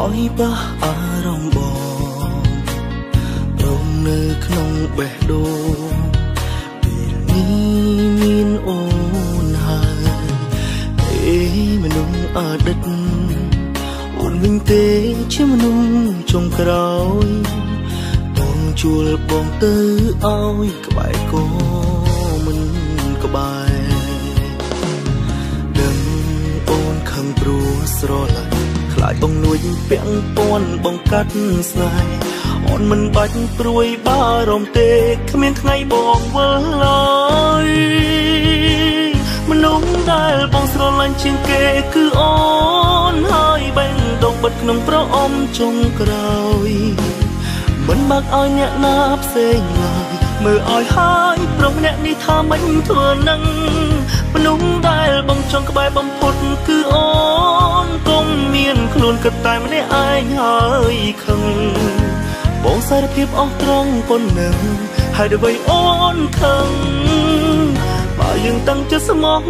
ឲ្យប៉ះអារម្មណ៍បងព្រមនៅក្នុងបេះដូងពេលនេះមានអូនហើយអេមនុស្សអតីតអូនវិញទេជាមនុស្សចុងក្រោយបងជួលបងទៅឲ្យក្បែរក៏មិនក្បែរដឹងអូនខឹងព្រោះស្រឡាញ់ខ្លាចបងលួចពាក់ព័ន្ធបងកាត់ស្នេហ៍អូនមិនបាច់ព្រួយបារម្ភទេគ្មានថ្ងៃបងវិលឡើយមនុស្សដែលបងស្រឡាញ់ជាងគេគឺអូនហើយបេះដូងបិទក្នុងប្រអមចុងក្រោយមិនបើកឲ្យអ្នកណាផ្សេងឡើយមើលឲ្យហើយប្រុសម្នាក់នេះថាមិនធ្វើនឹងមនុស្សដែលបងចង់ក្បែរបំផុតគឺអូនកុំមានខ្លួនគិតតែម្នាក់ឯងហើយខឹងបងសារភាពអស់ត្រង់ប៉ុណ្ណឹងហើយដើម្បីអូនខឹងបើយើងតាំងចិត្តស្មោះ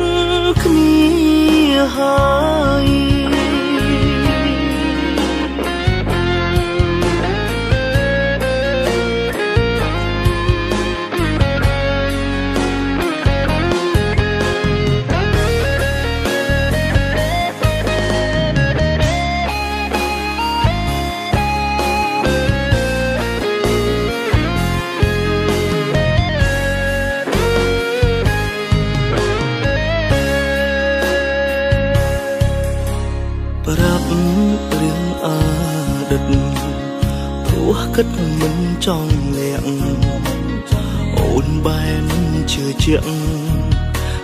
គ្នាហើយប្រាប់រឿងអតីតព្រោះគិតមិនចង់លាក់អូនបែរមិនជឿជាក់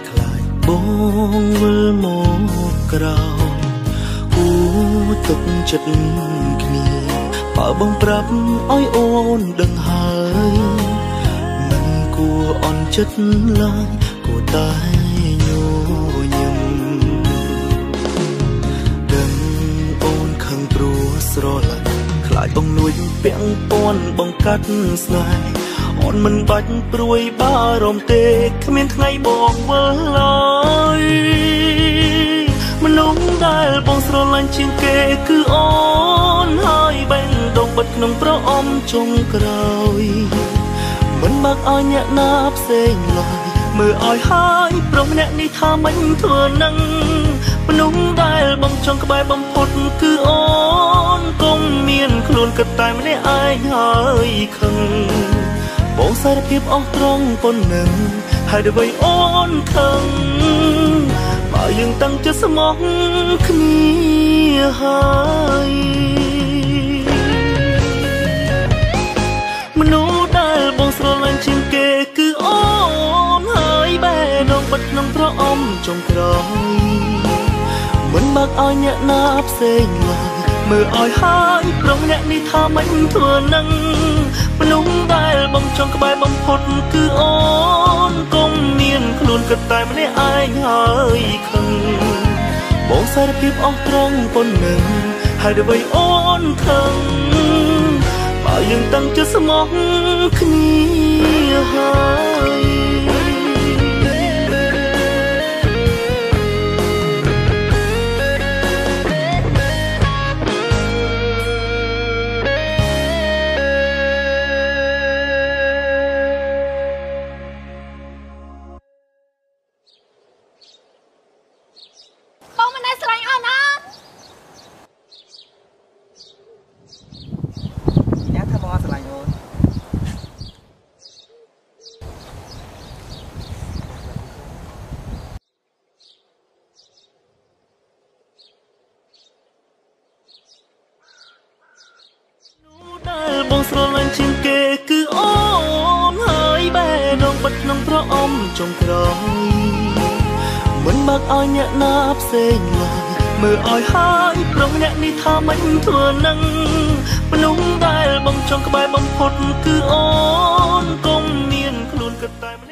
ខ្លាចបងវិលមកក្រោយគូទុកចិត្តគ្នាបើបងប្រាប់ឲ្យអូនដឹងហើយមិនគួរអន់ចិត្តឡើយគួរតែញញឹមព្រោះស្រឡាញ់ខ្លាចបងលួចពាក់ព័ន្ធបងកាត់ស្នេហ៍អូនមិនបាច់ព្រួយបារម្ភទេគ្មានថ្ងៃបងវិលឡើយមនុស្សដែលបងស្រឡាញ់ជាងគេគឺអូនហើយបេះដូងបិទក្នុងប្រអមចុងក្រោយមិនបើកឲ្យអ្នកណាផ្សេងឡើយមើលឲ្យហើយប្រុសម្នាក់នេះថាមិនធ្វើនឹងមនុស្សដែលបងចង់ក្បែរបំផុតគឺអូនកុំមានខ្លួនគិតតែម្នាក់ឯងហើយខឹងបងសារភាពអស់ត្រង់ប៉ុណ្ណឹងហើយដើម្បីអូនខឹងបើយើងតាំងចិត្តស្មោះគ្នាហើយមនុស្សដែលបងស្រឡាញ់ជាងគេគឺអូនហើយបេះដូងបិទក្នុងប្រអមចុងក្រោយមិនបើកឲ្យអ្នកណាផ្សេងឡើយមើលឲ្យហើយប្រុសម្នាក់នេះថាមិនធ្វើនឹងមនុស្សដែលបងចង់ក្បែរបំផុតគឺអូនកុំមានខ្លួនគិតតែម្នាក់ឯងហើយខឹងបងសារភាពអស់ត្រង់ប៉ុណ្ណឹងហើយដើម្បីអូនខឹងបើយើងតាំងចិត្តស្មោះគ្នាហើយបងមិនដែលស្រឡាញ់អូនអត់អ្នកថាបងអត់ស្រឡាញ់អូនដែលបងស្រឡាញ់ជាងគេគឺអូនហើយបេះដូងបិទក្នុងប្រអមចុងក្រោយមិនបើកឲ្យអ្នកណាផ្សេងឡើយមើលឲ្យហើយប្រុសម្នាក់នេះថាមិនធ្វើនឹងមនុស្សដែលបងចង់ក្បែរបំផុតគឺអូនកុំមានខ្លួនគិតតែ